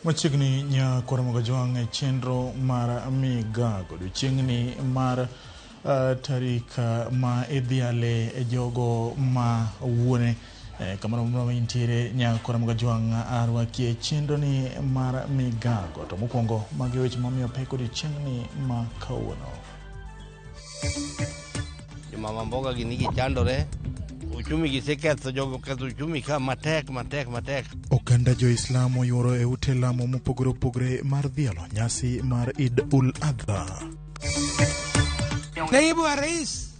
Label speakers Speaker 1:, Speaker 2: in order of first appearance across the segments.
Speaker 1: Machiegni nyakora Mogajwang' e chenro mar migago odiochieng'ni mar tarik ma idhiale e jogo ma wuone kamoro amora ma intiere nyakora Mogajwang' arwaki e chenro ni mar migago. To mokwongo magi weche mamiyo pek odiochieng'ni ma kawuono.
Speaker 2: Jomama mboga gini gichandore, uchumi giseketho, jogo oketho uchumi ka matek matek matek.
Speaker 1: Oganda jo-Islam oyuoro e ute lamo mopogore opogore mar dhialo nyasi mar Eid ul Adha.
Speaker 3: Naibu wa Rais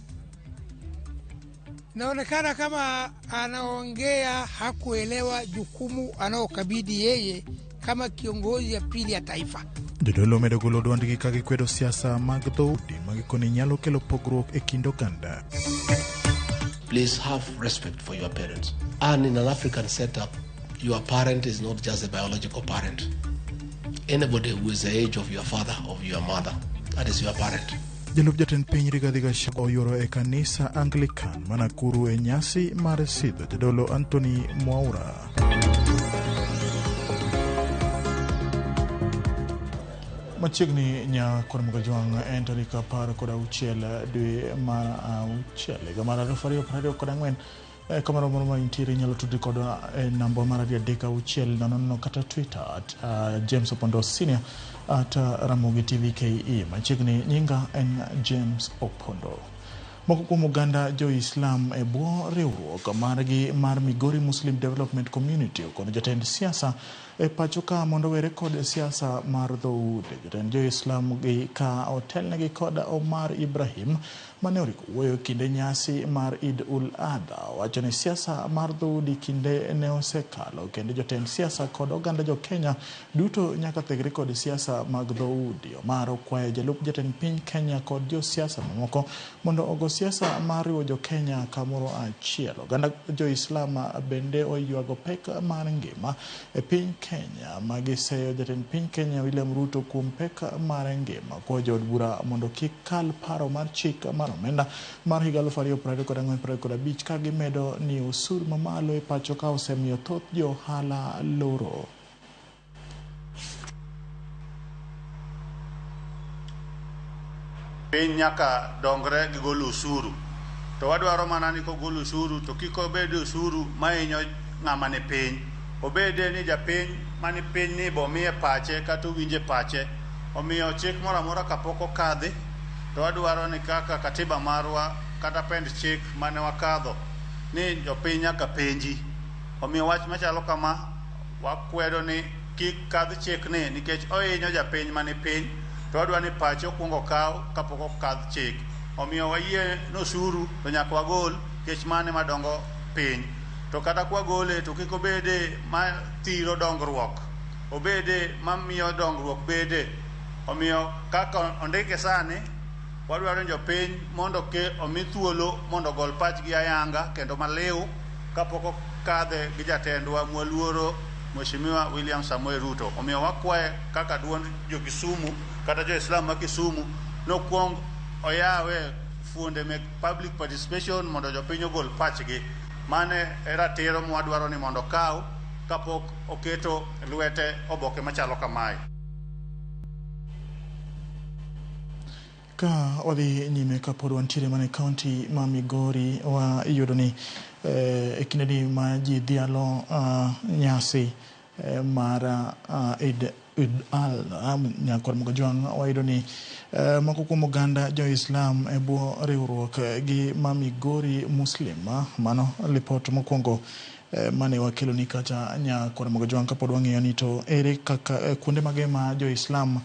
Speaker 3: inaonekana kama anaongea hakuelewa jukumu anaokabidhi yeye kama kiongozi ya pili ya taifa.
Speaker 1: Jodolo omedo golo duondgi ka gikwedo siasa mag dhoudi ma gikone nyalo kelo pogruok e kind oganda.
Speaker 4: Please have respect for your parents. And in an African setup, your parent is not just a biological parent. Anybody who is the age of your father or your mother, that is your parent.
Speaker 1: Jalup jatend piny Rigathi Gachagua oyuoro e kanisa Anglican ma Nakuru e nyasi mar sidho jadolo Anthony Mwaura. Machiegni nyakor Mogajwang' en tarik 16 dwe mar auchiel higa mar 2024. Kamoro amora ma intiere inyalo tudri kodwa e namba mar 23600 kata Twitter at James Opondo Senior at Ramogi TV KE. Machiegni nyinga en James Opondo. Moko kuom oganda jo-Islam e bwo riwruok margi mar Migori Muslim Development Community okono jatend siasa e pacho ka mondo owere kod siasa mar dhoudi. Jatend jo-Islam gi ka otelnegi kod Omar Ibrahim mane oriko wuoyo kinde nyasi mar Eid ul Adha wacho ni siasa mar dhoudi kinde ne osekalo kendo jotend siasa kod oganda jo Kenya duto nyaka thegre kod siasa mag dhoudi. Omar okwayo jalup jatend piny Kenya kod josiasa mamoko mondo ogo siasa mar riwo jo Kenya kamoro achiel. Oganda jo-Islam bende oywago pek mar ngima e piny Kenya ma giseyo jatend piny Kenya William Ruto kuom pek mar ngima. Kwayo jood bura mondo kik kal paro mar chik mar omenda mar higa 2024-2025 ka gimedo ni osuru mamalo e pacho ka osemiyo thoth jo ohala loro.
Speaker 5: Piny nyaka dongre gi golo osuru. To wadwaro mana ni kogol osuru to kik obed osuru mahinyo ng'ama ni piny. Obede ni japiny mani piny ni bo miye pache kata owinje pache. Omiyo chik moro amora kapok okadhi to wadwaro ni kaka katiba marwa kata pend chik mane wakadho ni jopiny nyaka penji. Omiyo wach machalo kama wakwedo ni kik kadh chikni nikech ohinyo japiny mani piny to wadwa ni pache okuong okaw kapok okadh chik. Omiyo wayie ni osuru to nyaka wagol nikech mano ema dongo piny. To kata kwagole to kik obede ma thiro dongruok, obede mamiyo dongruok bede. Omiyo kaka ondike sani, wadwaro ni jopiny mondo omi thuolo mondo ogol pachgi ayanga kendo maliw kapok okadhe gi jatendwa mwaluoro Mheshimiwa William Samoei Ruto. Omiyo wakwaye kaka duond jo Kisumu kata jo Islam ma Kisumu nokwong oyawe fuonde mek public participation mondo jopiny ogol pachgi. Mane e ratiro mwadwaro ni mondo okaw kapok oketo lwete oboke machalo kamae.
Speaker 1: Ka wadhi nyime kapod wantiere mana e kaunti ma Migori, wayudo ni e kindeni ma ji dhialo nyasi mar Eid al nyakwar Mogajwang', wayudo ni moko kuom oganda jo-Islam e bwo riwruok gi ma Migori Muslim. Mano lipot mokwongo mane wakeloni kacha nyakwar Mogajwang' kapod wang'iyo ni to ere kaka kuonde mage ma jo-Islam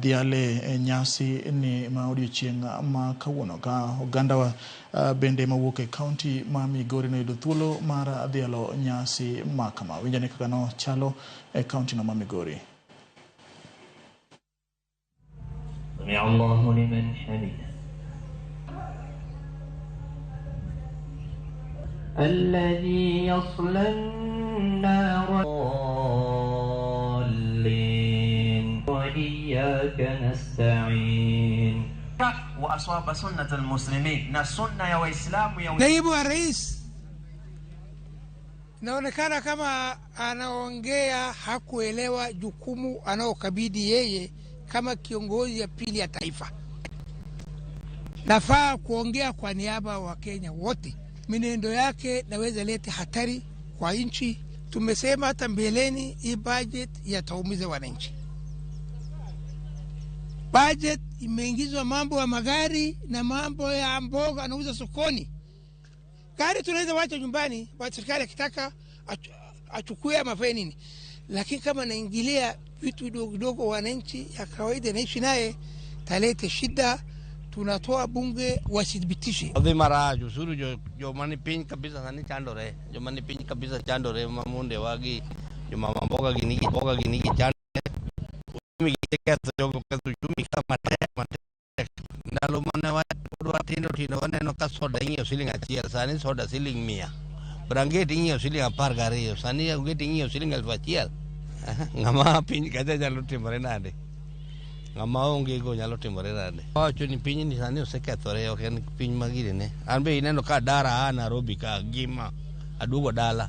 Speaker 1: dhiale e nyasi ni ma odiochieng' ma kawuono ka ogandawa bende mawuok e kaunti ma Migori noyudo thuolo mar dhialo nyasi ma kama. Winjane kaka nochalo e kaunti no ma Migori.
Speaker 6: سمع الله لمن حمده. الذي يصلى النار الضالين وإياك نستعين.
Speaker 7: وأصاب سنة المسلمين na sunna ya Waislamu ya
Speaker 3: Naibu wa Rais Inaonekana kama anaongea hakuelewa jukumu anaokabidhi yeye kama kiongozi ya pili ya taifa. Nafaa kuongea kwa niaba wa Kenya wote. Minendo yake naweza lete hatari kwa nchi. Tumesema hata mbeleni hii budget yataumiza wananchi. Budget imeingizwa mambo ya magari na mambo ya mboga anauza sokoni. Gari tunaweza wacha nyumbani, serikali akitaka achukue ama afanye nini, lakini kama naingilia vitu vidogo vidogo wananchi ya kawaida naishi naye talete shida. Tunatoa bunge wasithibitishe.
Speaker 2: Odhi marach usuru joma ni piny kabisa sani chandore, joma ni piny kabisa chandore mamunde wagi joma mboga gini mboga gini chandore. Uchumi giseketho jogo ketho uchumi ka matek matek. Ndalo mane pod watindo tindo waneno ka soda ing'iewo siling 1, sani soda siling 100. Brangeti ing'iewo siling 12, sani ongeti ing'iewo siling 1000. Ng'ama piny kacha nyalo timore nade? Ng'ama onge go nyalo timore nade? Wacho ni piny ni sani osekethore, ok en piny ma girine. An be ineno ka dara a Nairobi ka gima aduogo dala.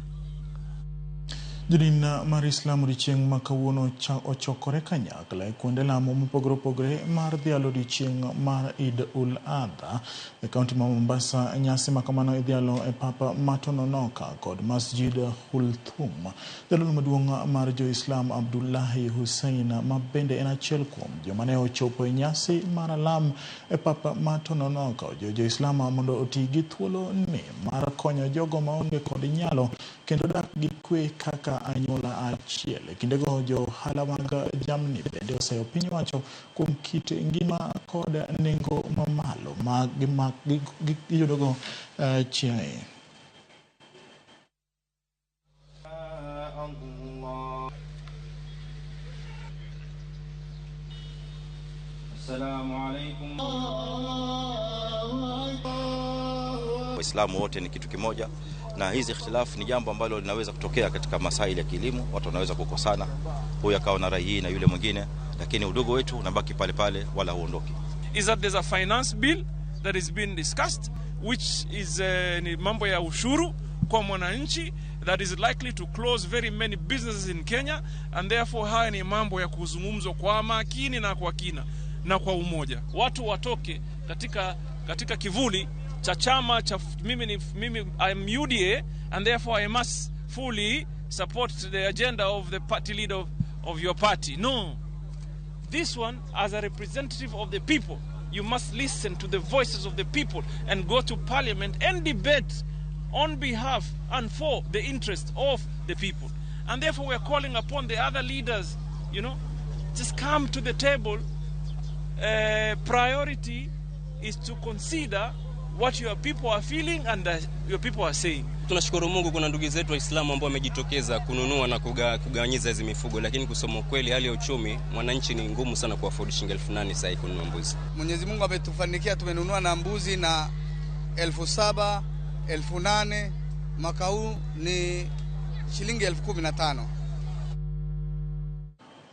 Speaker 1: Jodin mar Islam odiechieng' ma kawuono ochokore kanyakla e kuonde lamo mopogore opogore mar dhialo odiechieng' mar Eid ul Adha e kaunti ma Mombasa. Nyasi ma kamano idhialo e pap ma Tononoka kod Masjid Hulthum. Jadolo maduong' mar jo-Islam Abdullahi Hussein, ma bende en achiel kuom joma ne ochopo e nyasi mar alam e pap ma Tononoka, ojiwo jo-Islam mondo oti gi thuolo ni mar konyo jogo maonge kod nyalo kendo dak gi kwe kaka anyuola achiel. E kindego johala mag jamni bende oseyo piny owacho kuom kit ngima kod nengo mamalo ma giyudogo chiaye.
Speaker 8: Waislamu wote ni kitu kimoja, na hizi ikhtilafu ni jambo ambalo linaweza kutokea katika masaili ya kielimu. Watu wanaweza kukosana, huyu akawa na rai hii na yule mwingine, lakini udogo wetu unabaki pale pale, wala huondoki.
Speaker 9: Is that there's a finance bill that is being discussed which is ni mambo ya ushuru kwa mwananchi that is likely to close very many businesses in Kenya, and therefore haya ni mambo ya kuzungumzwa kwa makini na kwa kina na kwa umoja. Watu watoke katika kivuli cha chama cha mimi I'm UDA and therefore I must fully support the agenda of the party leader of your party. No. This one, as a representative of the people, you must listen to the voices of the people and go to parliament and debate on behalf and for the interest of the people. And therefore we are calling upon the other leaders, you know, just come to the table. Priority is to consider what your people are feeling and your people are saying.
Speaker 10: Tunashukuru Mungu kuna ndugu zetu Waislamu ambao wamejitokeza kununua na kugawanyiza hizi mifugo, lakini kusema kweli hali ya uchumi mwananchi ni ngumu sana ku afford shilingi 8000 sasa kununua mbuzi.
Speaker 11: Mwenyezi Mungu ametufanikia, tumenunua na mbuzi na 7000, 8000, mwaka huu ni shilingi 15000.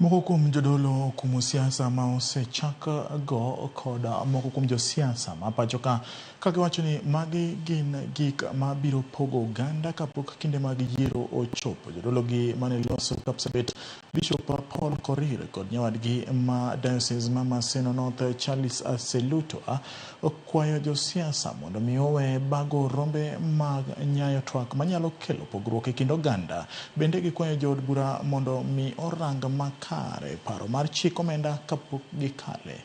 Speaker 1: Moko kuom jodolo kuom siasa ma osechak go kod moko kuom josiasa ma pacho ka kagiwacho ni magi gin gik mabiro pogo oganda kapok kinde mag yiero ochopo. Jodolo gi mane loso Kapsabet Bishop Paul Korir kod nyawadgi ma Diocese ma Maseno North Charles Aseluto okwayo josiasa mondo mi owe bago rombe mag nyayo twak manyalo kelo pogruok e kind oganda. Bende gikwayo jood bura mondo mi orang makare paro mar chik omenda kapok gikale.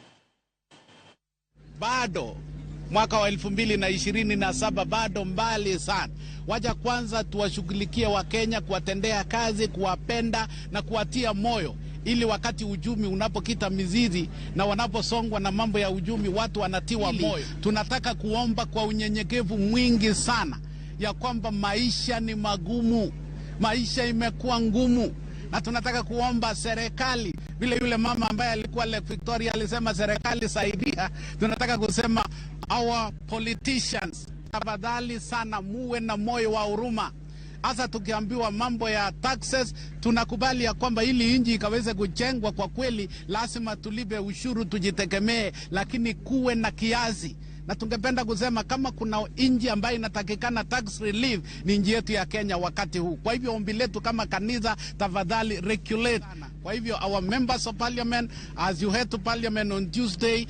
Speaker 12: Bado mwaka wa 2027 bado mbali sana. Wacha kwanza tuwashughulikie Wakenya, kuwatendea kazi, kuwapenda na kuwatia moyo, ili wakati uchumi unapokita mizizi na wanaposongwa na mambo ya uchumi watu wanatiwa moyo. Tunataka kuomba kwa unyenyekevu mwingi sana ya kwamba maisha ni magumu, maisha imekuwa ngumu, na tunataka kuomba serikali, vile yule mama ambaye alikuwa Lake Victoria alisema serikali saidia, tunataka kusema our politicians, tafadhali sana muwe na moyo wa huruma. Hasa tukiambiwa mambo ya taxes, tunakubali ya kwamba ili nchi ikaweze kujengwa kwa kweli lazima tulipe ushuru, tujitegemee, lakini kuwe na kiasi. Na tungependa kusema kama kuna nchi ambayo inatakikana tax relief ni nchi yetu ya Kenya wakati huu. Kwa hivyo ombi letu kama kanisa, tafadhali regulate. Kwa hivyo our members of parliament, as you head to parliament on Tuesday,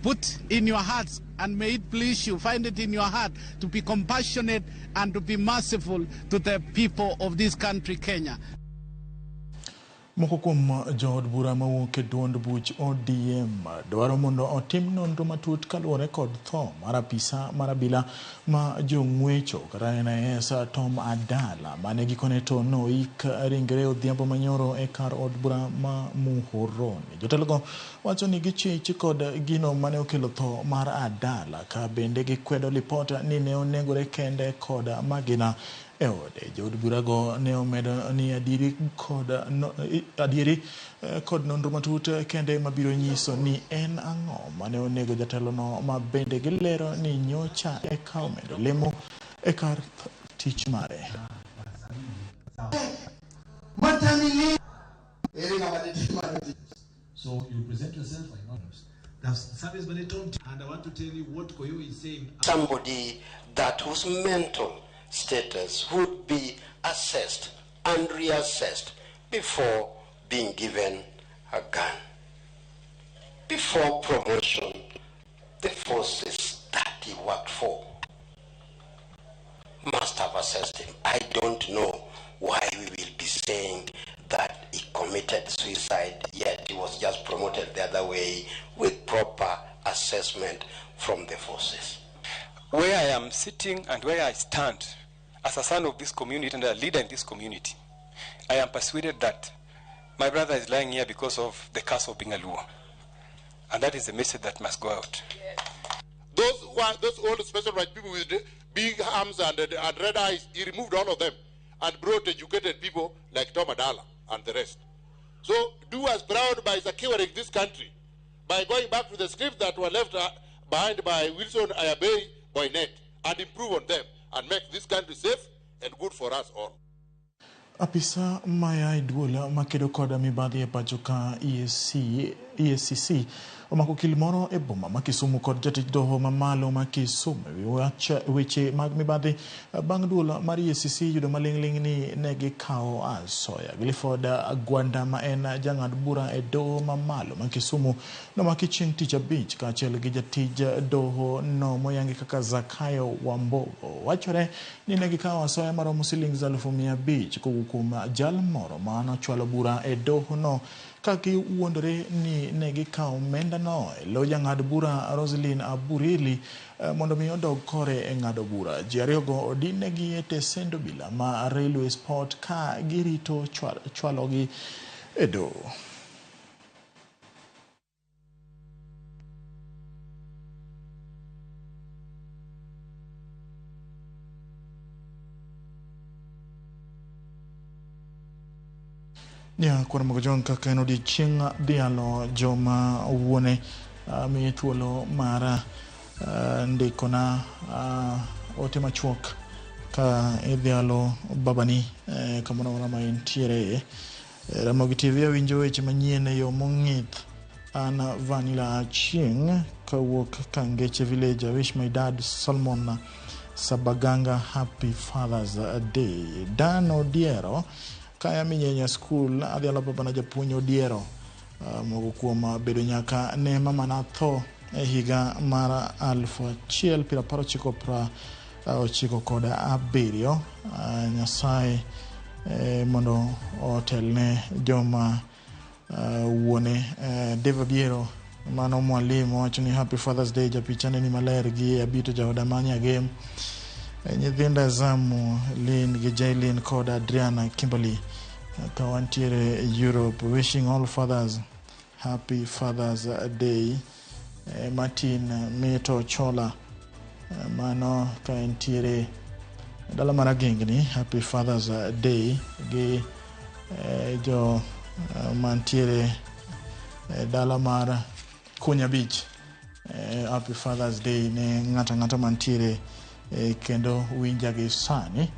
Speaker 12: put in your hearts and may it please you, find it in your heart to be compassionate and to be merciful to the people of this country, Kenya.
Speaker 1: Moko kuom jood bura mawuok e duond buch ODM dwaro mondo otim nonro matut kaluwore kod tho mar apisa mar abila ma jong'wecho kata NIS Tom Adala mane gikone to noik ringre odhiambo manyoro e kar od bura ma Muhoroni. Jotelogo wacho ni gichich kod gino mane okelo tho mar Adala ka bende gikwedo lipot ni ne onegore kende kod magina e ode. Jood burago ne omedo ni adieri kod nonro matut kende mabiro nyiso ni en ang'o mane onego jatelono, ma bende gilero ni nyocha eka omedo lemo e kar tich mare.
Speaker 13: So you present yourself, I know. That's service and I want to tell you what Koyo is saying.
Speaker 14: Somebody that whose mental status would be assessed and reassessed before being given a gun. Before promotion, the forces that he worked for must have assessed him. I don't know why we will be saying that he committed suicide, yet he was just promoted the other way with proper assessment from the forces.
Speaker 15: Where I am sitting and where I stand as a son of this community and a leader in this community, I am persuaded that my brother is lying here because of the curse of being a Luo. And that is the message that must go out.
Speaker 16: Those old special right people with big arms and red eyes, he removed all of them and brought educated people like Tom Adala and the rest. So do us proud by securing this country, by going back to the scripts that were left behind by Wilson Ayabei Boynet, and improve on them and make this country safe and good for us all.
Speaker 1: Apisa maya e duol makedo kod mibadhi e pacho ka EACC omako okil moro e boma ma Kisumu kod jatich doho mamalo ma Kisumu e weche mag mibadhi bang' duol mar EACC yudo maling'ling' ni ne gikawo asoya. Clifford Agwanda ma en jang'ad bura e doho mamalo ma Kisumu nomaki chieng' tich abich kaachiel gi jatij doho no moyangi kaka Zakayo Wambogo. Wachore ni ne gikawo asoya maromo siling 500,000 kowuok kuom jal moro manochwalo bura e doho no ka giwuondore ni ne gikawo omenda no e lo jang'ad bura Roselyn Aburili mondo mi odog kore e ng'ado bura. Ji ariyogo odin-negi e tesend obila ma Railway Sport ka girito chwalogi e doho. Ya kuom Mokojong kaka en odiechieng' dhialo joma wuone miye thuolo mar ndikona ote machuok ka idhialo babani kamoro amora ma entiere. Ramogi TV awinjo weche manyien e yo mong'ith. An Vanilla Achieng' kawuok Kangeche Village. I wish my dad Solomon Sabaganga happy Father's Day. Dan Odiero kaya minyenya school adhialo babana japuonj Odiero moko kuom bedo nyaka ne mama na tho e higa mar 1997. Nyasaye mondo otelne joma wuone. Dave Abiero mano mwalimu wacho ni happy Father's Day japichane ni maler gi Abito jaoda manyagem. Nyithinda Zamu, Lynn gi Jailin kod Adriana Kimberly ka wantiere Europe, wishing all fathers happy Father's Day. Martin Mito Chola mano ka entiere dala mar Agengni, happy Father's Day gi jo mantiere dala mar Kunya Beach. Happy Father's Day ne ng'ato ang'ata mantiere kendo winja gi sani.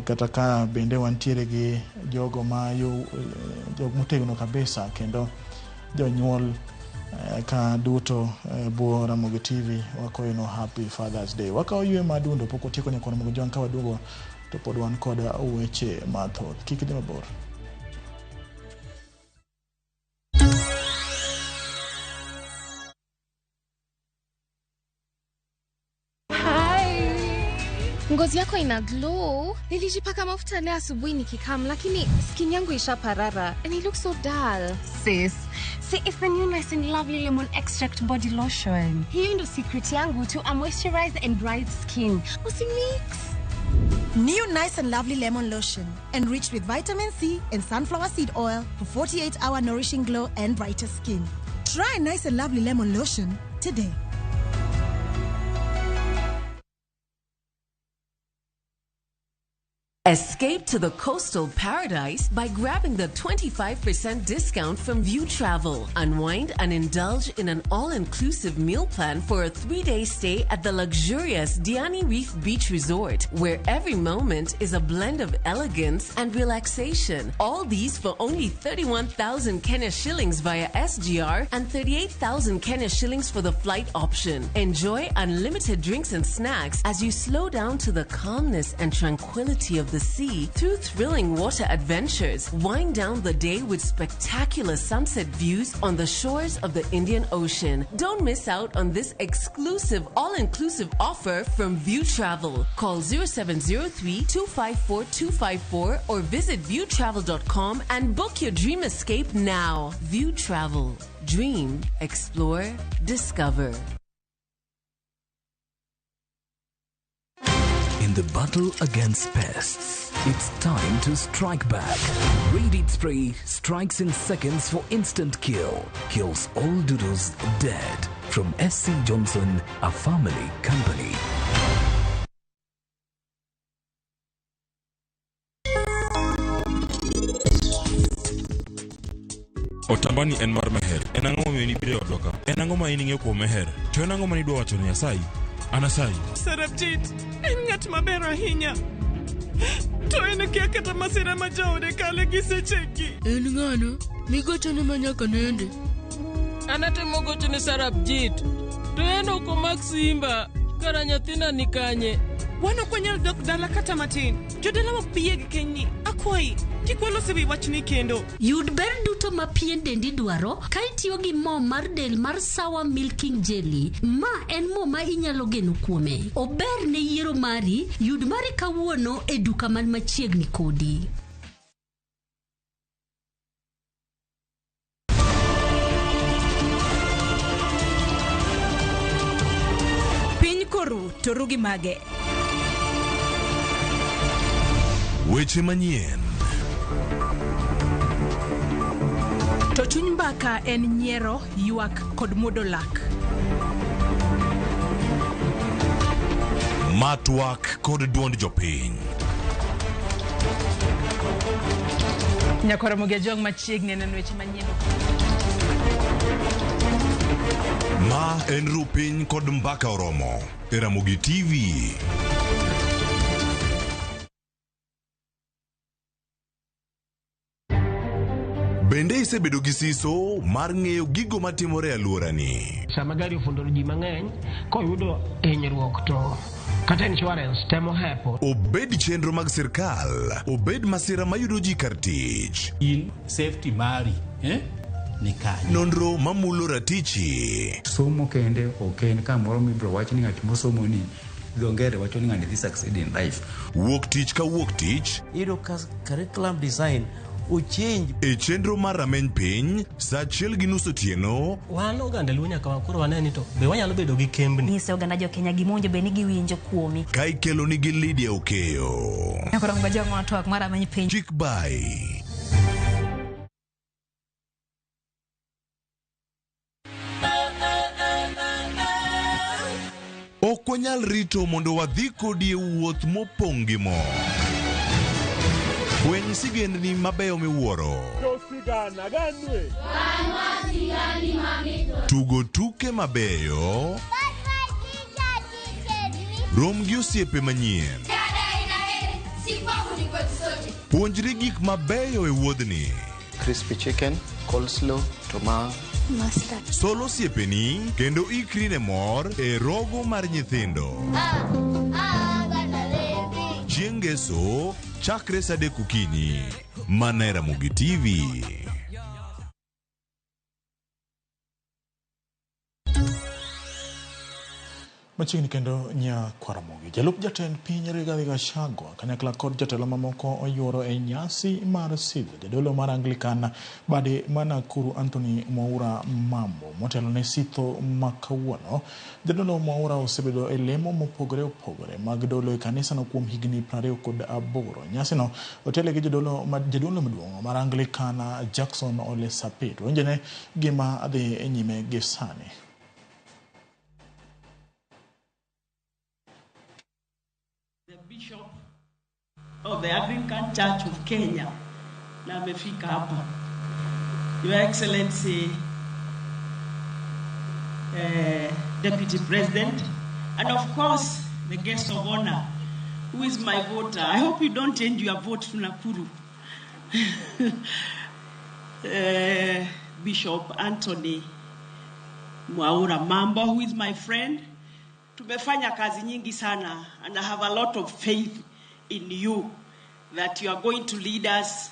Speaker 1: Kata ka bende wantiere gi jogo ma jok motegno kabisa kendo jonyuol Ka duto bwo Ramogi TV wakoyino Happy Father's Day. Wakawo ywe madundo pok otieko nyaka Ramogi Jwang' ka waduogo to pod wan kod weche mathoth. Kik idhi mabor.
Speaker 17: Ngozi yako ina glow. Nilijipaka mafuta leo asubuhi nikikam, lakini skin yangu ishaparara and it looks so dull.
Speaker 18: Sis, see, it's the new Nice and Lovely Lemon Extract Body Lotion. Hiyo ndo secret yangu to a moisturized and bright skin.
Speaker 17: Usimix.
Speaker 19: New Nice and Lovely Lemon Lotion, enriched with vitamin C and sunflower seed oil for 48-hour nourishing glow and brighter skin. Try Nice and Lovely Lemon Lotion today.
Speaker 20: Escape to the coastal paradise by grabbing the 25% discount from View Travel. Unwind and indulge in an all-inclusive meal plan for a 3-day stay at the luxurious Diani Reef Beach Resort, where every moment is a blend of elegance and relaxation. All these for only 31,000 Kenya shillings via SGR and 38,000 Kenya shillings for the flight option. Enjoy unlimited drinks and snacks as you slow down to the calmness and tranquility of the sea through thrilling water adventures. Wind down the day with spectacular sunset views on the shores of the Indian Ocean. Don't miss out on this exclusive all-inclusive offer from View Travel. Call 0703 254 254 or visit viewtravel.com and book your dream escape now. View Travel. Dream, explore, discover.
Speaker 21: In the battle against pests, it's time to strike back. Raid Spray strikes in seconds for instant kill. Kills all doodles dead. From SC Johnson, a family company.
Speaker 22: Otambani en mar Meher. En ang'o momiyo nibiro e odwa ka? En ang'o ma in ing'eyo kuom Meher? To en ang'o ma nidwa wacho ne Asayi? An Asayi.
Speaker 23: Sarabjit en ng'at maber ahinya. To en kia kata masira ma jaode kale gi sechegi.
Speaker 24: En ng'ano? Migochone ma nyaka nende.
Speaker 25: An atemo gocho ne Sarabjit. To en ok omak simba. Kara nyathina ni kanye?
Speaker 23: Wan ok wanyal dok dala kata matin. Jodala ok bi yie gi kenyni. Akwayi, kik walos e wi wachni kendo.
Speaker 26: Yud ber duto ma pien dendi dwaro ka itiyo gi mo mar del mar Sawa Milking Jelly. Ma en mo ma inyalo geno kuome. Ober ne yiero mari, yud mari kawuono e duka man machiegni kodi.
Speaker 27: Piny koru to ru gi mage.
Speaker 28: Weche manyien.
Speaker 27: To chuny mbaka en nyiero, ywak kod muodo lak.
Speaker 28: Matwak kod duond jopiny.
Speaker 27: Nyakoro Ramogi Ajwang' machiegni neno weche manyien.
Speaker 28: Ma en ru piny kod mbaka oromo e Ramogi TV. Bende isebedo gi siso mar ng'eyo gigo matimore e alworani?
Speaker 29: Sama gari ofundo ji mang'eny, koyudo hinyruok to kata insurance temo hepo.
Speaker 28: Obed chenro mag sirkal, obed masira mayudo ji kar tich.
Speaker 30: In safety mari, ni kanye?
Speaker 28: Nonro mamulo ratichi.
Speaker 31: Somo kende ok en kamoro mibiro wach ni ng'at mosomo ni dho ngere wacho ni ng'ani dhi succeed in life.
Speaker 28: Wuok tich ka wuok tich.
Speaker 2: Iyudo ka curriculum design ochange.
Speaker 28: E chenro mar rameny piny, saa 1:30 otieno.
Speaker 32: Wan oganda Luo nyaka koro wane ni to be wanyalo bedo gi kembni.
Speaker 33: Nyise oganda jo Kenya gima owinjo bed ni giwinjo kuomi.
Speaker 28: Ka ikelo nigi Lydia Okeyo.
Speaker 33: Nyakoro Ramogi Ajwang' twak mar rameny piny.
Speaker 28: Chik bai. Ok wanyal rito mondo wadhi kodi e wuoth mopong' gi mor. Fweny sigendni mabeyo miwuoro. Tugo tuke mabeyo. Rom gi osiepe manyien. Puonjri gik mabeyo e wuodhni.
Speaker 34: Crispy chicken, coleslaw, to ma
Speaker 3: Mustard.
Speaker 28: Sol osiepeni kendo ikri ne mor e rogo mar nyithindo. Chieng' Ngeso chakre saa 3 okinyi. Mana e Ramogi TV.
Speaker 1: Machiegni kendo Nyakwaramogi. Jalup jatend piny Rigathi Gachagua kanyakla kod jotelo mamoko oyuoro e nyasi mar sidho jadolo mar Anglican bade ma Nakuru Anthony Mwaura Mambo motelo ne sitho ma kawuono. Jadolo Mwaura osebedo e lemo mopogore opogore mag dolo e kanisano kuom higni 28. Nyasino otele gi jadolo maduong' mar Anglican Jackson Ole Sapit. Winjne gima dhi nyime gi sani.
Speaker 4: The Bishop of the Anglican Church of Kenya na amefika hapa. Your Excellency, Deputy President, and of course the guest of honor, who is my voter. I hope you don't change your vote to Nakuru. Bishop Anthony Mwaura Mambo, who is my friend. Tumefanya kazi nyingi sana, and I have a lot of faith in you that you are going to lead us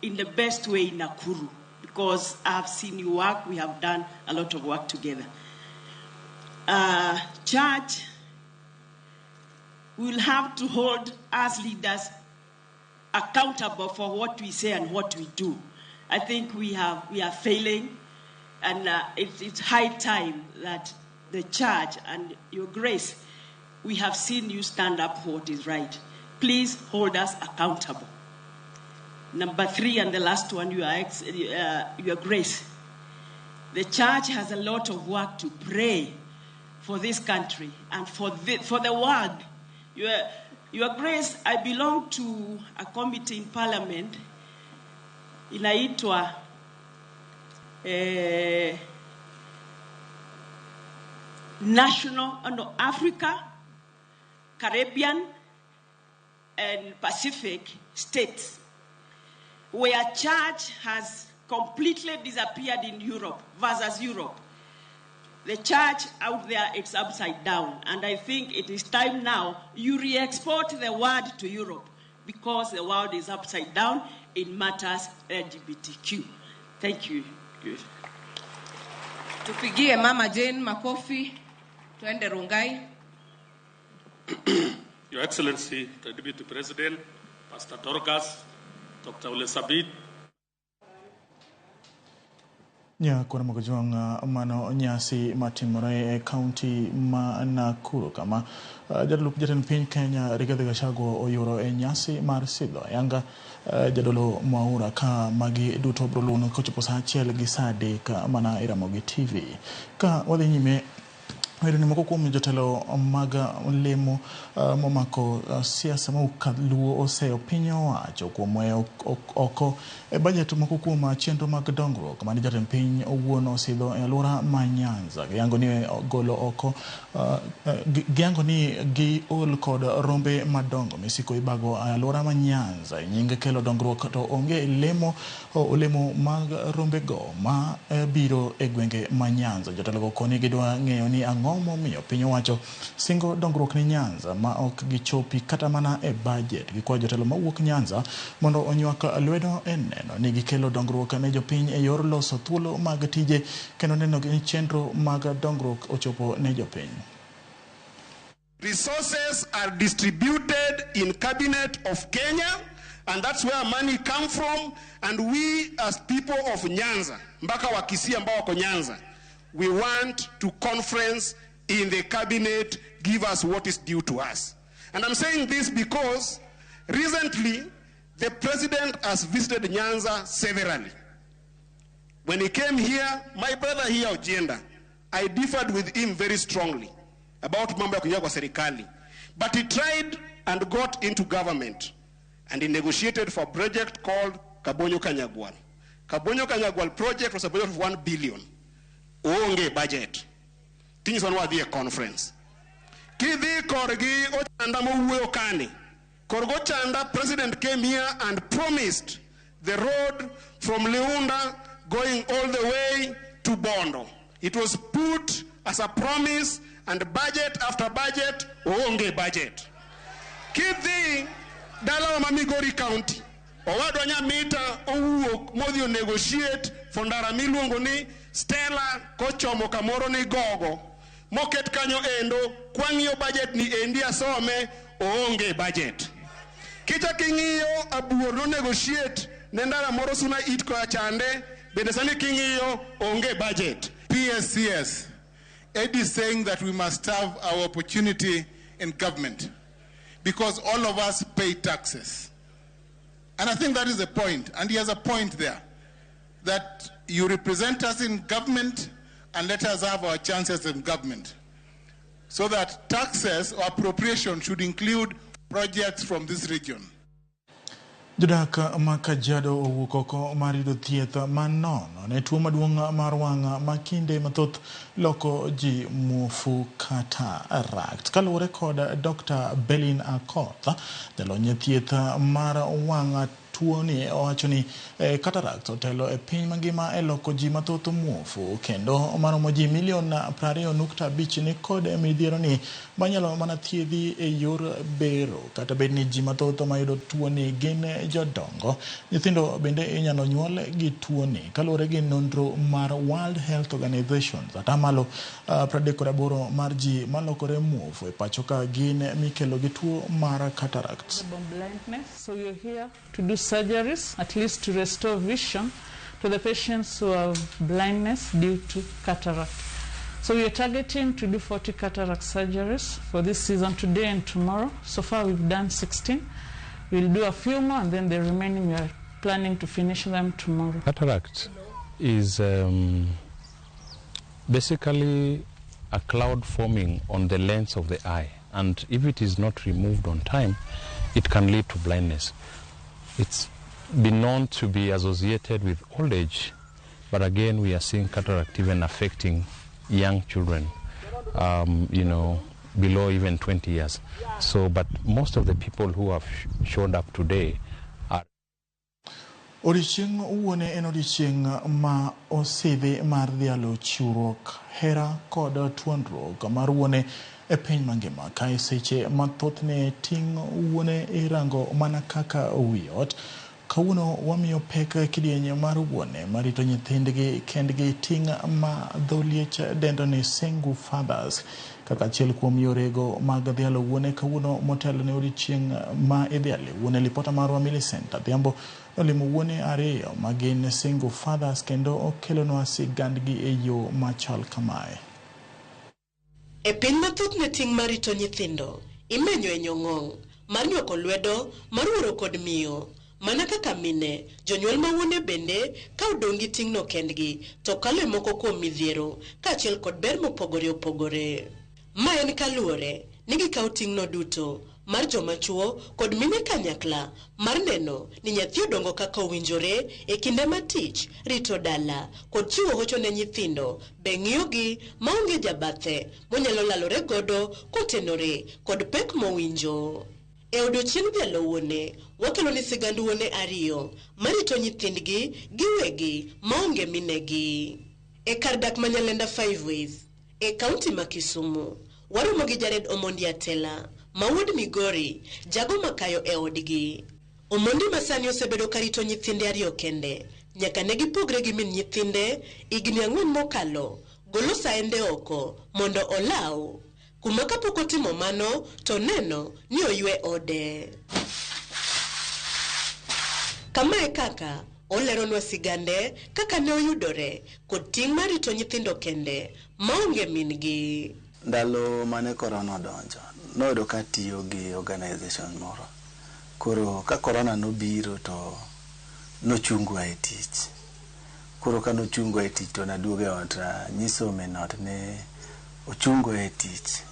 Speaker 4: in the best way in Nakuru, because I have seen you work. We have done a lot of work together. Church will have to hold us leaders accountable for what we say and what we do. I think we are failing, and it's high time that the church and your grace, we have seen you stand up for what is right. Please hold us accountable. Number 3 and the last one, your grace. The church has a lot of work to pray for this country and for the world. Your grace, I belong to a committee in parliament inaitwa National, no, Africa, Caribbean, and Pacific states, where church has completely disappeared in Europe versus Europe. The church out there, it's upside down. And I think it is time now you re-export the word to Europe, because the world is upside down in matters LGBTQ. Thank you.
Speaker 5: Tupigie Mama Jane makofi. Tuende Rongai.
Speaker 6: Your Excellency, the Deputy President, Pastor Dorcas, Dr. Ole Sabit.
Speaker 1: Nyakwaramogi Ojwang' mano nyasi matimore e kaunti ma Nakuru kama jalup jatend piny Kenya Rigathi Gachagua oyuoro e nyasi mar sidho ayanga jadolo Mwaura ka magi duto biro luwo kochopo saa 1 gi saa 3 mana e Ramogi TV. Ka wadhi nyime ni moko kuom jotelo mag lemo momako siasa mawuok oseyo piny owacho kuom weyo oko e bajet moko kuom chenro mag dongruok mane jatend piny owuon osidho e alwora ma Nyanza. Giyango ni golo oko giyango ni giol kod rombe madongo misiko ibago e alwora ma Nyanza e nying kelo dongruok to onge lemo olemo mag rombego ma biro e gwenge ma Nyanza. Jotelo go koni gidwa ng'eyo ni ang'o momiyo piny owacho singo dongruok ne Nyanza ma ok gichopi kata mana e budget. Gikwayo jotelo mawuok Nyanza mondo onywak lwedo e neno ni gikelo dongruok ne jopiny e yor loso thuolo mag tije kendo neno ni chenro mag dongruok ochopo ne jopiny.
Speaker 7: Resources are distributed in cabinet of Kenya, and that's where money come from. And we as people of Nyanza, mpaka wa Kisii ambao wako Nyanza, we want to conference in the cabinet, give us what is due to us. And I'm saying this because recently the president has visited Nyanza severally. When he came here, my brother here, Ojienda, I differed with him very strongly about mambo ya kuingia kwa serikali. But he tried and got into government, and he negotiated for a project called Kabonyo Kanyagwal. Kabonyo Kanyagwal project was a budget of 1 billion. Onge budget. Things on a conference. Kidhi korgi ochanda mowuoyo kani. Korgo chanda, president came here and promised the road from Leunda going all the way to Bondo. It was put as a promise and budget after budget, oonge budget. Kidhi dalawa ma Migori County, owadwa Nyamita owuok modhi o negotiate for ndara miluongo ni Stella kochomo kamoro ni Gogo. Moket kanyo endo, kwang'iyo budget ni endi asome, oonge budget. Kichak ing'iyo Abuor no negotiate ne ndara moro Suna It koa chande, bende sani king'iyo onge budget.
Speaker 3: PSCS, Ed is saying that we must have our opportunity in government because all of us pay taxes. And I think that is the point, and he has a point there, that you represent us in government and let us have our chances in government. So that taxes or appropriation should include projects from this region.
Speaker 1: Jodak ma Kajiado owuok oko mar yudo thieth manono ne tuo maduong' mar wang' ma kinde mathoth loko ji muofu cataract. Kaluwore kod Dr. Belin Akoth, jalony e thieth mar wang' tuoni owacho ni cataract otelo e piny mangima e loko ji mathoth muofu kendo maromo ji milion 20.5 ni kod midhiero ni manyalo mana thiedhi e yor bero kata bed ni ji mathoth mayudo tuoni gin jodongo. Nyithindo bende inyalo nyuol gi tuoni kaluwore gi nonro mar World Health Organization. Atamalo 38 mar ji malokore muofu e pacho ka gin mikelo gi tuo mar cataract.
Speaker 8: Blindness. So you're here to do surgeries, at least to restore vision to the patients who have blindness due to cataract. So we are targeting to do 40 cataract surgeries for this season, today and tomorrow. So far we've done 16. We'll do a few more, and then the remaining we are planning to finish them tomorrow.
Speaker 9: Cataract is basically a cloud forming on the lens of the eye, and if it is not removed on time, it can lead to blindness. It's been known to be associated with old age, but again we are seeing cataract even affecting young children, below even 20 years. So, but most of the people who have showed up today are...
Speaker 1: Odiechieng' wuone en odiechieng' ma osidhi mar dhialo chiwruok, hera kod tuonruok mar wuone e piny mangima. Kae seche mathothne ting' wuone irango mana kaka wi ot. Kawuono wamiyo pek kidieny mar wuone marito nyithindgi kendgi ting' ma dho liech dendo ni single fathers. Kaka achiel kuom yorego mag dhialo wuone kawuono motelo ne odiechieng' ma idhiale wuone. Lipota marwa Millicent Adhiambo nolimo wuone ariyo ma gin single fathers kendo okelonwa sigandgi e yo machal kamae.
Speaker 10: E piny mathoth ne ting' mar rito nyithindo imenyo e nyong'ong' mar nywako lwedo mar wuoro kod miyo. Mana kaka mine, jonyuol ma wuone bende ka odong' gi ting'no kendgi to kalo e moko kuom midhiero kaachiel kod ber mopogore opogore. Ma en kaluwore ni gikawo ting'no duto mar joma chuo kod mine kanyakla mar neno ni nyathi odongo kaka owinjore e kinde ma tich, rito dala kod chiwo hocho ne nyithindo be ng'iyogi maonge jabathe monyalo lalore godo kotenore kod pek mowinjo. E odiechieng' dhialo wuone, wakelo ni sigand wuone ariyo marito nyithindgi giwegi maonge minegi. E kar dak ma Nyalenda Five Ways, e kaunti ma Kisumu, waromo gi Jared Omondi Atela, ma wuod Migori, jago makayo e odgi. Omondi masani osebedo karito nyithinde ariyo kende, nyaka ne gipogre gi min nyithinde higni 4 mokalo, golo saende oko mondo olaw. Kuma kapok otimo mano to neno ni oywe ode. Kama e kaka oleronwa sigande kaka ne oyudore kod ting' mar rito nyithindo kende maonge min-gi.
Speaker 11: Ndalo mane korona odonjo, noyudo ka atiyo gi organization moro. Koro ka korona nobiro to nochungwa e tich. Koro ka nochungwa e tich to naduogo e ot anyiso min ot ni ochungwa e tich,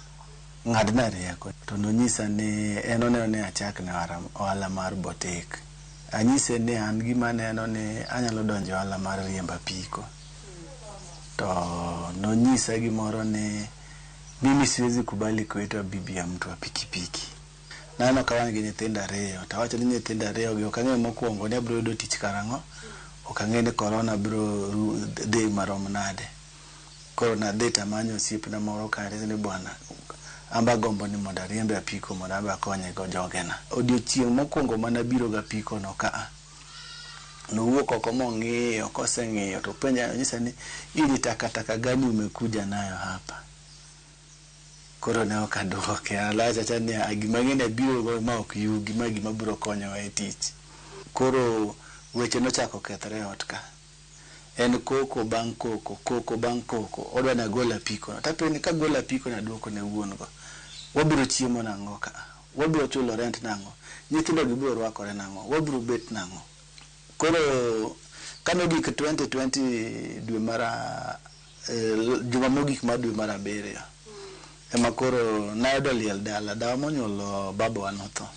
Speaker 11: ng'adna rieko. To nonyisa ni en oneno ni achak ne ohala mar boutique. Anyise ni an gima aneno ni anyalo donjo e ohala mar riembo apiko. To nonyisa gimoro ni mimi siwezi kubali kuitwa bibi ya mtu wa pikipiki. Naneno ka wan gi nyithindo ariyo, to awacho ni nyithindo ariyo gi ok ang'eyo mokwongo ni abiro yudo tich karang'o. Ok ang'e ni corona biro dhi marom nade. Koro nadhi tamanyo osiepna moro kae ni bwana, amba gombo ni mondo ariembe apiko mondo ambe akonye go jogena. Odiochieng' mokwongo manabiro gi apiko no kaa, nowuok oko mong'iyo, koseng'iyo to penja onyisa ni hii ni takataka gani umekuja nayo hapa? Koro ne ok aduoke, alacha acha ni gima ang'e ni abiro go ma ok yugi, ma gima biro konyowa e tich. Koro weche nochako kethore e ot ka. En koko bang' koko, koko bang' koko, odwa ni agol apiko no. Tapenje ni kagolo apiko no aduoko ne wuon go, wabiro chiemo nang'o ka? Wabiro chulo rent nang'o? Nyithindo gi biro rwakore nang'o? Wabiro bet nang'o? Koro kanogik 2020 dwe mar juma mogik mar dwe mar abiriyo ema koro nayudo liel dala, dawa monyuolo babawa notho.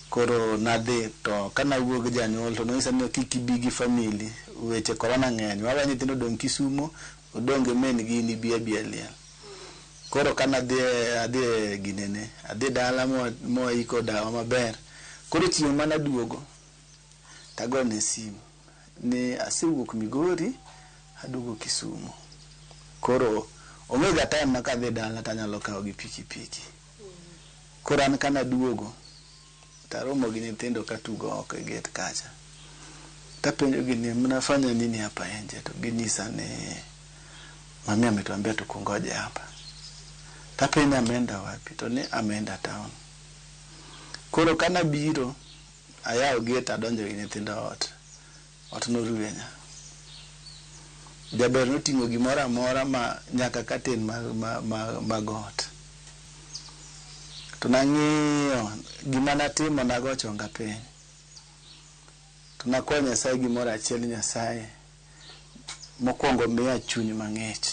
Speaker 11: Koro nadhi to kanawuok gi janyuol to nonyisa ni kik ibi gi family, weche corona ng'eny, wawe nyithindo odong' Kisumo, odong' gi min gi in ibi abiya liel. Koro kanadhi adhi e ginene, adhi dala mwaiko dawa maber. Koro chieng' manaduogo, tagone simu ni asewuok Migori, aduogo Kisumo. Koro onge ga time ma kadhi dala tanyalo kawo gi pikipiki. Koro an kanaduogo, taromo gi nyithindo katugo oko e gate kacha. Tapenjo gi ni mnafanya nini hapa nje? To ginyisa ni mami ametuambia tukungoje hapa. Tapenjo ameenda wapi? To ni ameenda town. Koro kanabiro, ayawo gate adonjo gi nyithindo ot. Ot norwenya. Jaber noting'o gimoro amora ma nyaka curtain mag ot. To nang'iyo gima natimo nago chonga piny. To nakwayo Nyasaye gimoro achiel ni Nyasaye mokwongo miya chuny mang'ich.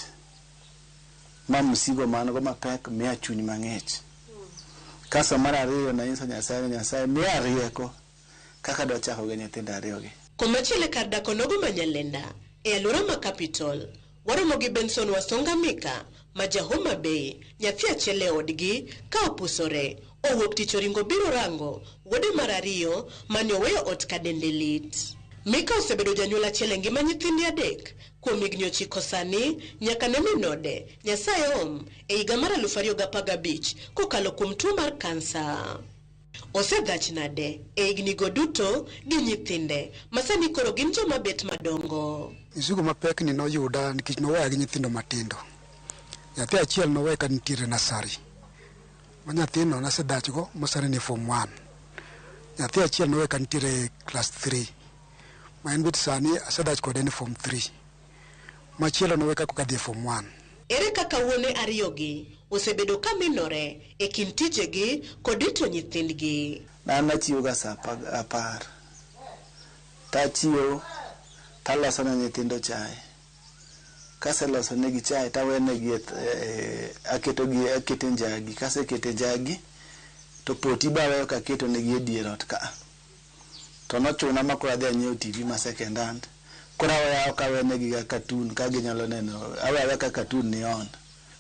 Speaker 11: Ma msigo ma an go mapek miya chuny mang'ich. Kasto mar ariyo nanyiso Nyasaye ni Nyasaye miya rieko kaka dwachako gi nyithindo ariyo gi.
Speaker 10: Komachielo e kar dak onogo ma Nyalenda, e alwora ma Capital, waromo gi Benson Wasonga Mika, ma ja Homa Bay, nyathi achiel e odgi, ka opusore, owuok tich oringo biro rango wuode mar ariyo mane oweyo ot ka dende lit. Mika osebedo janyuol achiel e ngima nyithinde adek kuom higni 9 sani nyaka ne min ode Nyasaye om e higa mar 2015 kokalo kuom tuo mar kansa. Osedhach nade e higni go duto gi nyithinde ma sani koro gin joma bet madongo.
Speaker 12: Mzigo mapek ni noyuda nikech noweya gi nyithindo matindo. Nyathi achiel nowe ka nitiere nursery. Ma nyathino nasedhach go ma sani ni form 1. Nyathi achiel nowe ka nitiere class 3. Ma en bet sani asedhach kode ni form 3. Machielo nowe ka koka dhi e form 1.
Speaker 10: Ere kaka wuone ariyogi osebedo ka minore e kind tijegi kod rito nyithindgi?
Speaker 11: An nachiewo ga saa 10. Tachiewo taloso ne nyithindo chae. Kaseloso negi chae tawenegi aketogi akete njagi. Kasekete njagi to poti be aweyo kaketo negi e dier ot ka. To nochuna ma koro adhi anyiewo TV ma second hand. Koro aweyo ok awenegi ga cartoon ka ginyalo neno, aweyo aweya ka cartoon ni on.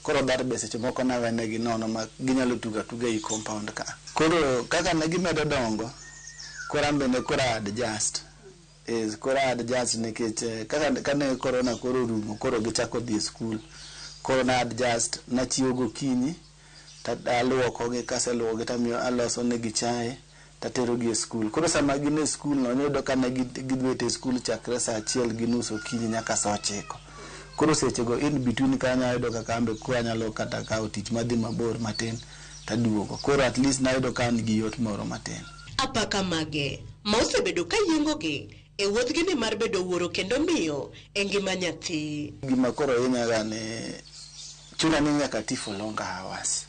Speaker 11: Koro that be seche moko nawenegi nono ma ginyalo tugo atuga ei compound ka. Koro kaka ne gimedo dongo, koro an bende koro a adjust. Yes, koro a adjust nikech kaka kane corona koro orumo, koro gichako dhi e skul. Koro na adjust, nachiewo gokinyi, taluokogi, kaseluokogi tamiyo aloso negi chae, taterogi e skul. Koro sama gin e skul no, iyudo ka ne gibet e skul chakre saa 1:30 okinyi nyaka saa 9. Koro sechego in between kanyo ayudo kaka an be koro anyalo kata kawo tich madhi mabor matin taduogo. Koro at least nayudo ka an gi yot moro matin.
Speaker 10: Apaka mage ma osebedo ka yiengogi e wuodhgi ni mar bedo wuoro kendo miyo e ngima nyathi.
Speaker 11: Gima koro hinyaga ni chuna ni nyaka ati for longer hours.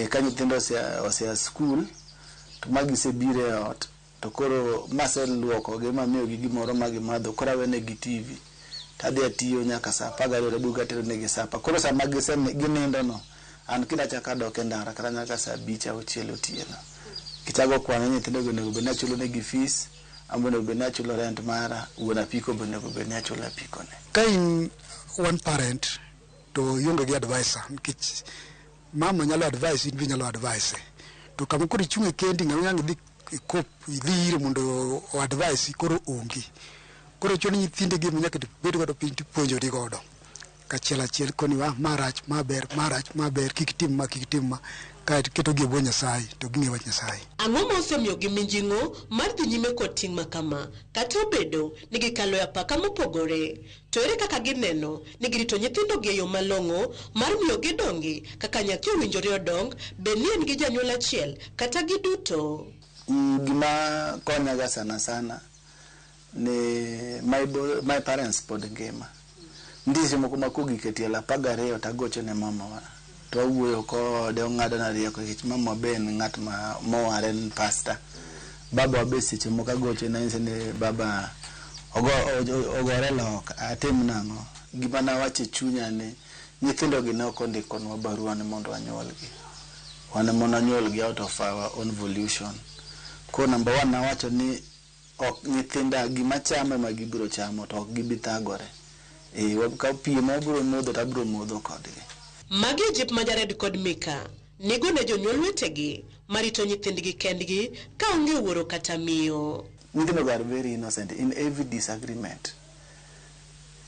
Speaker 11: Ka nyithindo osea skul to ma gisebiro e ot to koro maseluokogi mamiyogi gimoro ma gimadho koro awenegi TV tadhi atiyo nyaka saa 12 taduogo atero negi sapa. Koro sama ginindo no an kida achako adok e ndara kata nyaka saa 5 6 otieno. Kichako kwano nyithindo go onego bed ni achulo negi fees, an be onego bed ni achulo rent mara, wuon apiko be onego bed ni achulo apiko ne.
Speaker 12: Ka in one parent to ionge gi advisor nikech mama nyalo advise in be inyalo advise. To kama koro ichung' e kendi ng'ama ang' idhi ikop idhi ire mondo o advise koro onge. Koro chuno nyithindi gi nyaka ibed godo piny tipuonjori godo. Kachiel achiel koni wa ma rach, ma ber, ma rach, ma ber, kik tim ma, kik tim ma. Kaeto ketogi e bwo Nyasaye to ging'e wach Nyasaye.
Speaker 10: Ang'o ma osemiyogi mijing'o mar dhi nyime kod ting' ma kama, kata obedo ni gikalo e apaka mopogore? To ere kaka gineno ni girito nyithindogi e yo malong'o mar miyo gidongi kaka nyathi owinjore odong, bed ni en gi janyuol achiel kata giduto?
Speaker 11: Gima konyaga sana sana ni my parents pod ngima. Nitie seche moko ma kogik e tielo 12 to agocho ne mamawa to wawuoyo kode ong'adona rieko nikech mamawa be en ng'at ma mowar en pastor. Babawa be seche moko agochone anyise ni baba ogore loka atim nang'o. Gima nawacho e chunya ni nyithindo gi ne ok ondikonwa barua ni mondo wanyuolgi. Wan ema wanyuolgi out of our own volition. Koro number one nawacho ni ok nyithinda gima chamo ema gibiro chamo to ok gibi thagore. Ka pi ema wabiro modho to abiro modho kodgi.
Speaker 10: Magi e jip ma Jared kod Mika nigo ne jonyuol wetegi marito nyithindgi kendgi ka onge wuoro kata miyo.
Speaker 11: Nyithindo go are very innocent in every disagreement.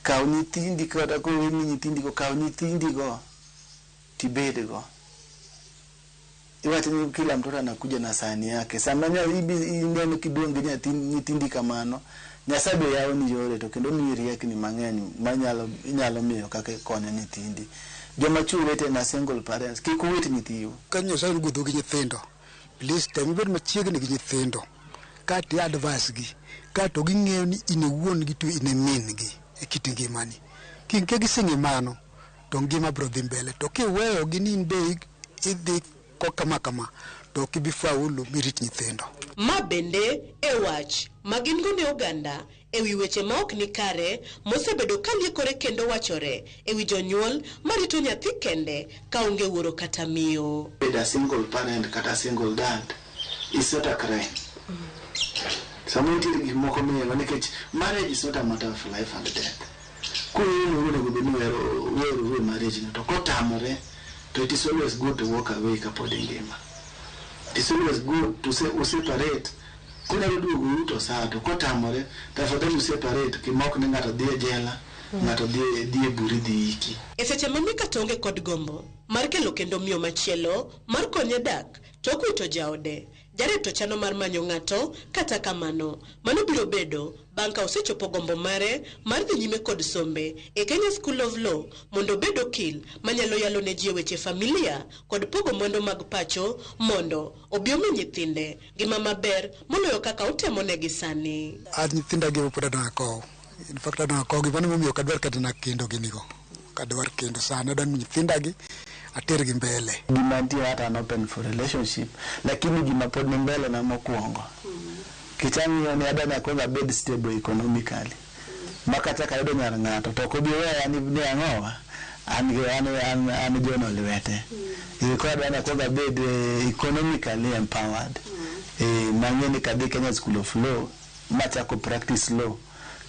Speaker 11: Kaw nyithindi kata koweni nyithindi go, kaw nyithindi go tibed go. Iwacho ni kila mtoto anakuja na sahani yake. Sama ineno kiduong' gi nyithindi kamano, Nyasaye be yawoni yore to kendo miyi riekni mang'eny manyalo inyalo miyo kaka ikonyo nyithindi. Joma chwo wetena single parents, kik uwit nyithiu.
Speaker 12: Ka Nyasaye ogwedhou gi nyithindo, please tem ibed machiegni gi nyithindo kaeto i advise gi, kaeto ging'eyo ni in e wuon gi to in e min gi e kit ngimani. Ka giseng'eyo mano, to ngima biro dhi mbele. To kiweyo gi ni in be idhi kama kama, to ok ibi faulu mirit nyithindo.
Speaker 10: Ma bende e wach ma gin go ne oganda e wi weche ma ok ni kare mosebedo ka liekore kendo wachore e wi jonyuol marito nyathi kende ka onge wuoro kata miyo.
Speaker 11: Bedo a single parent kata single dad is not a crime. Sama nitie gik moko miyego nikech marriage is not a matter of life and death. Kuweru onego bed ni weru e marriage no to kotamore to it is always good to walk away kapod ingima. It is always good to say useparate. Kunyalo duogo to sawa to kotamore to afadhali useparate kimok ni ng'ato dhi e jela, ng'ato dhi e buri dhi iki.
Speaker 10: E seche ma Mika to onge kod gombo mar kelo kendo miyo machielo mar konye dak tok wito jaode, Jared to chano mar manyo ng'ato, kata kamano, mano biro bedo bang' ka osechopo gombo mare mar dhi nyime kod sombe e Kenya School of Law mondo obed okil manyalo yalo ne ji e weche familia kod pogo mwandu mag pacho mondo obi omi nyithinde ngima maber moloyo kaka otemo negi sani.
Speaker 12: An nyithinda gi pod adwa kow. In fact adwa kow gi mano momiyo ok adwar kata na kendo gini go. Ok adwar kendo sani adwa ni nyithinda gi atergi mbele.
Speaker 11: Gima nitie hata an open for relationship, lakini gima pod ni mbele na mokwongo. Nikech ang'iyo ni adwa ni akwong abed stable economically. Ma kata ka ayudo nyar ng'ato to ok obi weya ni ang'owa, an John Olwete. Koro adwa ni akwong abed economically empowered. Mang'e ni kadhi Kenya School of Law machako practice law,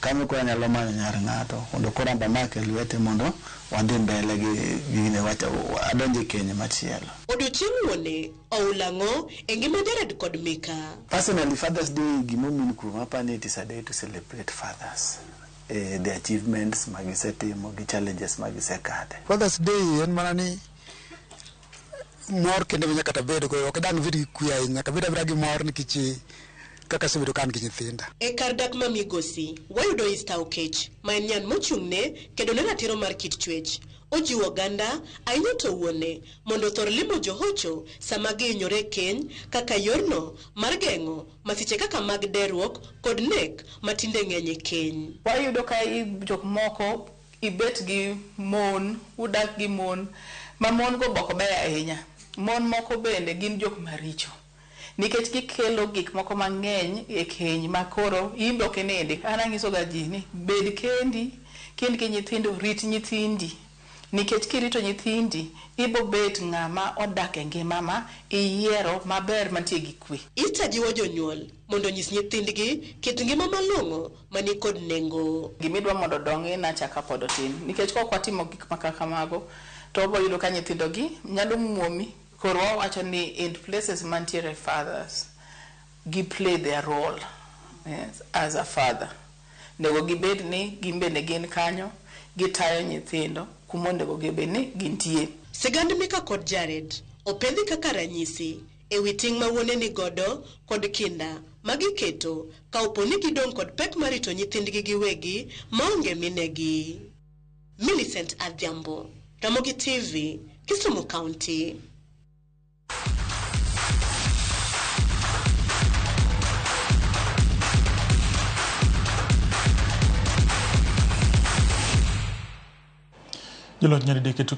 Speaker 11: kanyo koro anyalo manyo nyar ng'ato mondo koro an be amake lwete mondo wadhi mbele gi gine adonje keny machielo.
Speaker 10: Odiochieng' wuone oulang'o e ngima Jared kod Mika.
Speaker 11: Personally, Father's Day gimomean kuoma apani it is a day to celebrate fathers. The achievements magisetimo gi challenges magisekadhe.
Speaker 12: Father's Day en mana ni mor kende ma nyaka tabed go, ok dang' bed gi kwe ahinya, nyaka abed abeda gi mor nikech kaka asebedo ka an gi nyithinda.
Speaker 10: E kar dak ma Migosi, wayudo Esther Okech, ma en nyan mochung'ne kedo ne ratiro mar kit chwech. Ojiwo oganda, ahinya to wuone, mondo othor limo johocho sama gihinyore e keny kaka yorno mar geng'o masiche kaka mag derruok kod nek matinde ng'eny e keny.
Speaker 13: Wayudo ka jok moko ibet gi mon, udak gi mon, ma mon go bok beyo ahinya. Mon moko bende gin jok maricho. Nikech gikelo gik moko mang'eny e keny ma koro in be ok inindi. An ang'iso ga ji ni bed kendi, ka in gi nyithindo rit nyithindi. Nikech kirito nyithindi, ibo bet ng'ama odak e ngima ma iyiero maber mantie gi kwe.
Speaker 10: Ita jiwo jonyuol mondo onyis nyithindgi kit ngima malong'o mani kod nengo.
Speaker 13: Gimidwa mondo odong e nacha kapod otin. Nikech kok watimo gik ma kamago, to wabo yudo ka nyithindo gi nyalo muomi. Koro wawacho ni in places mantiere fathers, gi play their role, yes, as a father. Onego gibed ni gin bende gin kanyo, gitayo nyithindo kuma onego gibed ni gintie.
Speaker 10: Sigand Mika kod Jared opedhi kaka ranyisi e wi ting' ma wuone ni godo kod kinda ma giketo ka opo ni gidong' kod pek mar rito nyithindgi giwegi maonge minegi. Millicent Adhiambo, Ramogi TV, Kisumu County.
Speaker 1: Joloch nyadidek e tuke